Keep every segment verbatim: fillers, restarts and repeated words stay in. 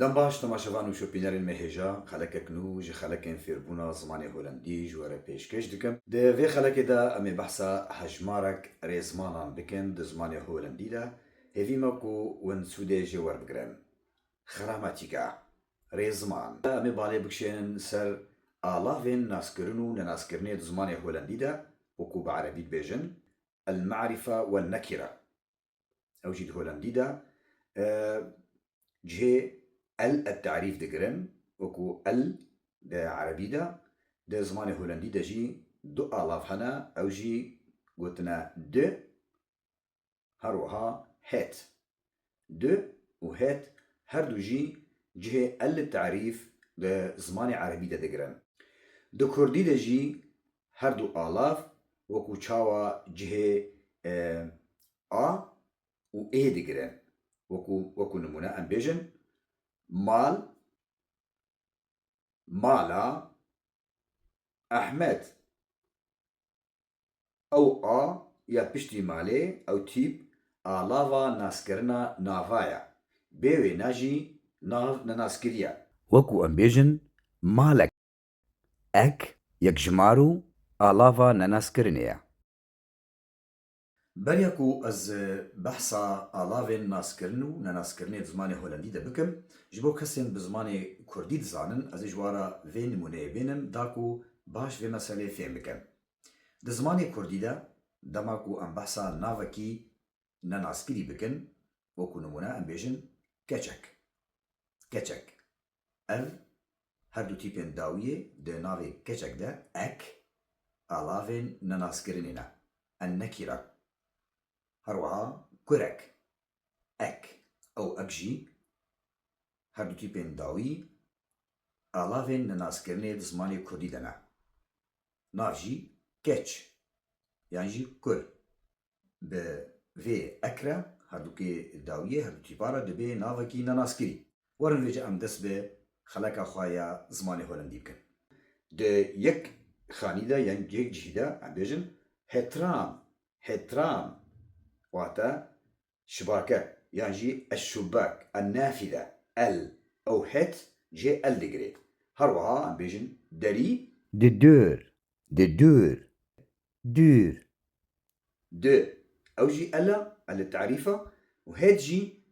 Dem baş temaşevan û şopînerên me hêja, xelekek nû ji xelekên fêrbûna zimanê holendî ji we re pêşkêş dikim. Di vê xelekê de em ê behsa hejmarek rêzmanan bikin di zimanê holendî de. Hêvî me ku hûn sûdê jê werbigirin. Gramatîka, rêzman. Em ê balê bikişênin ser alavên naskirin û nenaskirinê di zimanê holendî de, wekû bi erebî dibêjin, el-ma'rife we nekire. Ew jî di holendî de, e, cihê el et-tarîf digirin, wekû el di erebî de, di zimanê holendî de jî du alav hene, ew jî gotine de, her wiha het. De û het her du jî cihê el-tarîf di zimanê erebî de digirin. Di kurdî de jî her du alav wekû çawa cihê, e, a û ê digirin. Wekû, wekû nimûne em bêjin, mal, mala Ehmed. Ew a ya piştî malê, ew tîp alava naskirina nava ye. Bê wêne jî nav nenaskirî ye. Wekû em bêjin malek. Ek, yekjimar û alava nenaskirinê ye. Beriya ku ez, e, behsa alavên naskirin û nenaskirinê di zimanê holendî de bikim, ji bo kesên bi zimanê kurdî dizanin, ez ê ji we re vê nimûneyê bênim, da ku baş vê meseleyê fêm bikin. Di zimanê kurdî de, dema ku em behsa navekî nenaskirî bikin, wekû nimûne em bêjin keçek. Keçek. Ev her du tîpên dawiyê di navê keçek de ek alavên nenaskirinê ne. En-nekîre. Her wiha kurek. Ek. Ew ek jî her du tîpên dawî alavên nenaskirinê di zimanê kurdî de ne. Nav jî keç yan jî kur. Bi vê ek re, herdukê dawiyê, her du tîpa re dibê navekî nenaskirî. Werin vêca em dest bi xeleka xwe ya zimanê holendî bikin. Di yek xanî de yan yek cihî de em bêjin hetram, hetram, wate şibake, yan jî eşşubak, ennafide, el, ew het cihê el digirê. Her wiha em bêjin derî. Di dûr, di dûr, dûr. Di, ew jî el e, el-tarîf e, û het jî,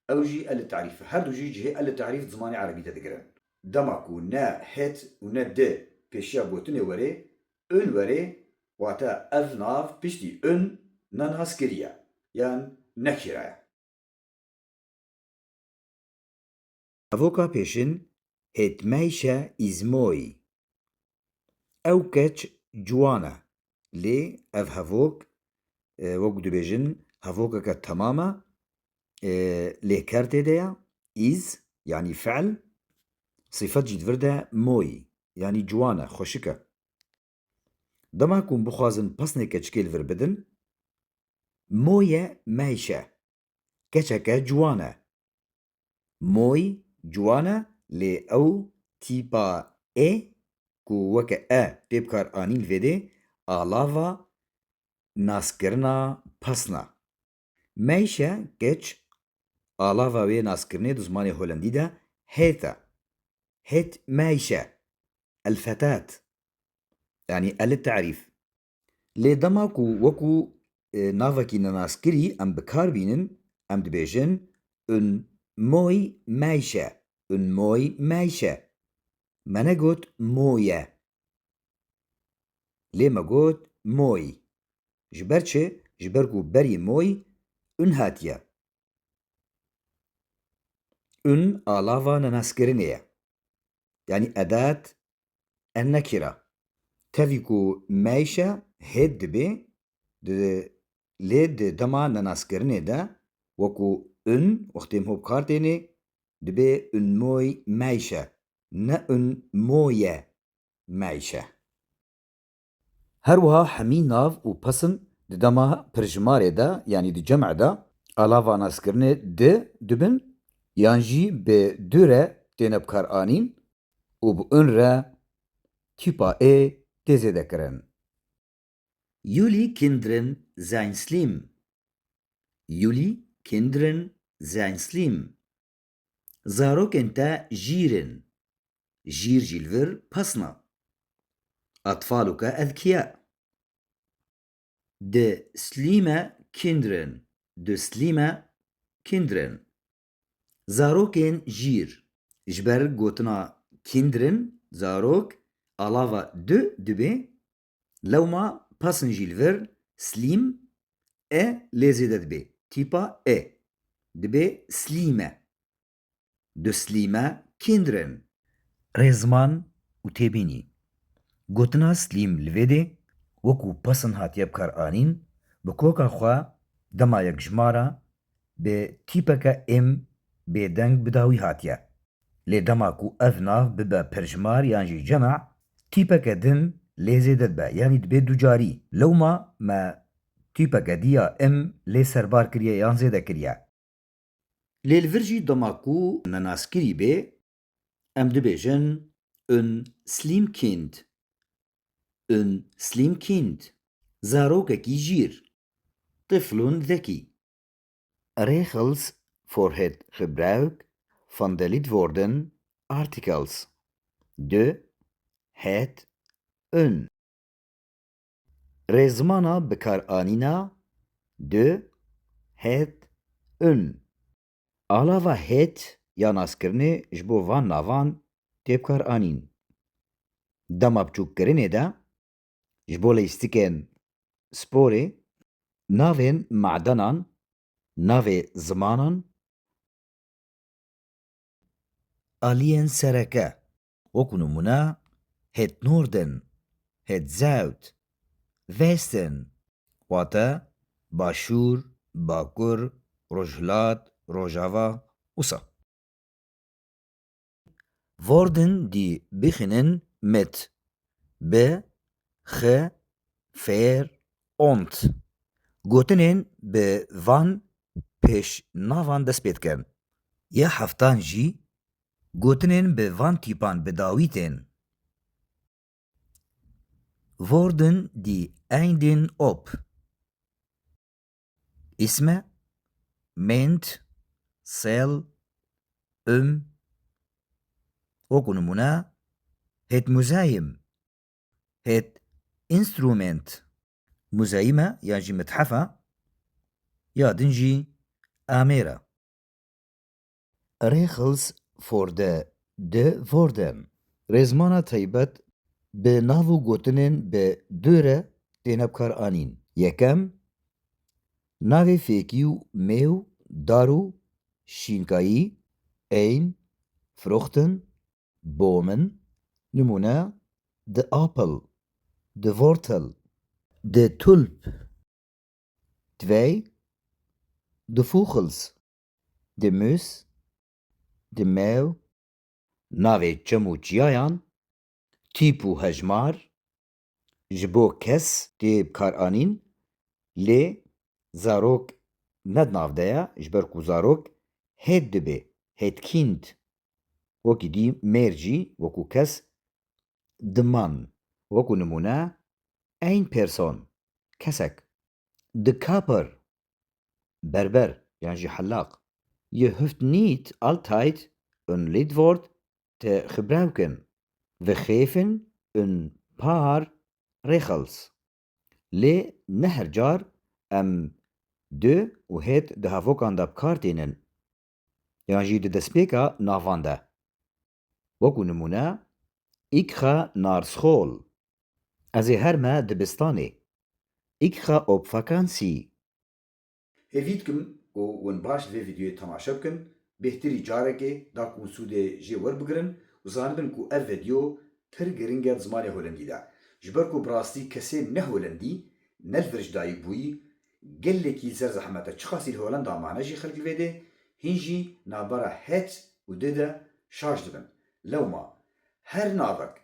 ew jî el-tarîf e. Her du jî cihê el-tarîf di zimanê erebî de digirin. Dema ku ne het û ne di pêşiya gotinê werê, un werê, wate ev nav piştî un nenaskirî ye, yan nekîre ye. Hevoka pêşin, het Meîşe îz moî. Ew keç ciwan e, lê ev hevok, e, wek dibêjin, hevokeke temam e, e, lê ker tê de ye, îz, yanî fiil, sifet jî di vir de moî, yanî ciwan e, xweşik e. Dema ku hûn bixwazin pesnê keçikê li vir bidin, moîe Meîşe. Keçeke ciwan e. Moî ciwan e, lê ew tîpa ê ku weke e tê bikaranîn vêdê alava naskirina pesna. Meîşe keç alava wê naskirinê di zimanê holendî de het e. Het Meîşe. El-fetat. Yanî el-tarîf. Lê dema ku wekû, e, navekî nenaskirî em bi kar bînin, em dibêjin un moî Meîşe, un moî Meîşe. Me negot moîe. Lê me got moî. Ji ber çi? Ji ber ku berî moî un hatiye. Un alava nenaskirinê ye. Yanî edat en-nekîre. Tevî ku Meîşe hêt dibê, di, lê di dema nenaskirinê de wekû un, wextê em ho bi kar tênê, dibê un moî Meîşe, ne un moîe Meîşe. Her wiha hemî nav û pesn di dema pirjimarê de, yanî di cem de, alava naskirinê di dibin, yan jî bi du re têne bikaranîn û bi un re tîpa ê tê zêdekirin. Jullie kinderen zijn slim. Jullie kinderen zijn slim. Zarokên te jîr in. Jîr jî li vir pesn e. Atfaluke ezkiya. De slîme kindrin. De slîme kindrin. Zarokên jîr. Ji ber gotina kindrin, zarok, alava du dibe, lewma pesn jî li vir slîm, e lê zêde dibe. Tîpa e. Dibe slîme. Du slîme kindrin. Rêziman û têbînî. Gotina slîm li vê dê wekû pesn hatiye bi kar anîn, bi koka xwe dema yekjimara bi tîpeke im bêdeng bi dawî hatiye. Lê dema ku ev nav bibe pirjimar yan jî cema, tîpeke din lê zêde dibe, yanî dibe ducarî. Lewma me tîpeke dî ya im lê serbar kiriye yan zêde kiriye. Lê li vir jî dema ku nenaskirî bê, em dibêjin un Slimkind. Un Slimkind. Zarokekî jîr. Tiflun zekî. Regels voor het gebruik van de lidwoorden artikels. De, het, un. Rêzimana bikaranîna de, het, un. Alava het ya naskirinê ji bo van navan tê bikaranîn. Dema biçûkkirinê de ji bo lîstikên sporê, navên madenan, navê zimanan, aliyên sereke, wekû nimûne, het Norden, het Zuid, Westen, wate Başûr, Bakur, Rojhilat, Rojava, wisa. Worden die beginnen met be, ge, ver, ont. Gotinên bi van pêşnavan dest pê dikin. Ya heftan jî gotinên bi van tîpan bi dawî tên. Worden die Einden op. Îsme, Ment, Sel, Üm. Wekû nimûne, het Museum, het Instrument, muzeyîme yan jî mithef e, ya din jî amêr e. Regels voor de, de woorden. Rêzimana taybet bi nav û gotinên bi de re têne bikaranîn. Yekem, navê fêkî û mêw, dar û şînkayî, ein, Fruchten, Bomen, nimûne, de Apel, de Wortel, de Tulp, Twee, de Vogels, de Mus, de Mew, navê çem û çiyayan, tîp û hejmar, ji bo kes tê bikaranîn, lê zarok ne di nav de ye, ji ber ku zarok het dibe, het Kind. Wekî dî mêr jî wekû kes, de Mann, wekû nimûne, ein Person, kesek. De Kapper, berber yan jî hellaq. Ihr dürft nicht allzeit ein Lidwort te gebruiken. Wir geven ein paar Regels. Lê ne her car em de û het di havokan de bi kar tênin. Yan jî di destpêka navan de. Wekû nimûne, Ik ga naar school. Ez ê herme dibistanê. Ik ga op vakantie. Hêvî dikim ku hûn baş vê vîdeoyê temaşe bikin, bêhtirî carekê da ku hûn sûdê jê werbigirin û zanibin ku ev vîdeo pir giring e di zimanê Holendî de. Ji ber ku bi rastî kesê ne Holendî, ne li vir ji dayik bûyî, gelekî li ser zehmet e. Çiqasî li Holenda mane jî xelk li vê dê, hîn jî navbera het û de de şaş dibin. Lewma her navek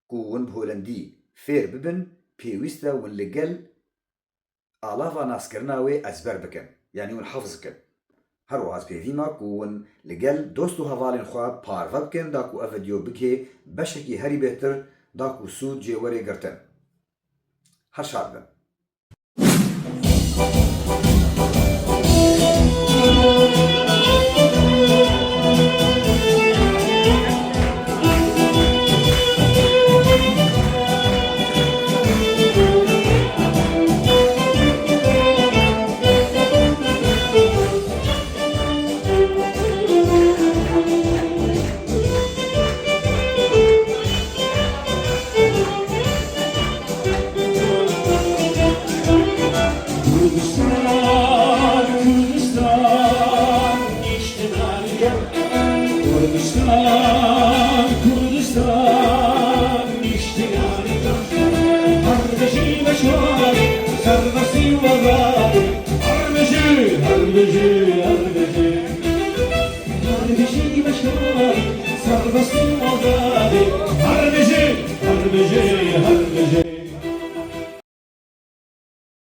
ku hûn bi Holendî fêr bibin, pêwîst e hûn li gel alava naskirina wê ezber bikin, yanî hûn hefz bikin. Her wiha ez pêvî me ku hûn li gel dost û hevalên xwe parve bikin, da ku ev vîdeo bigihê beşekî herî bêhtir, da ku sûd jê were girtin. Her şad bin. Bijî, her bijî. Her bijî weşanî, serbestî û azadî. Her bijî, her bijî, her bijî.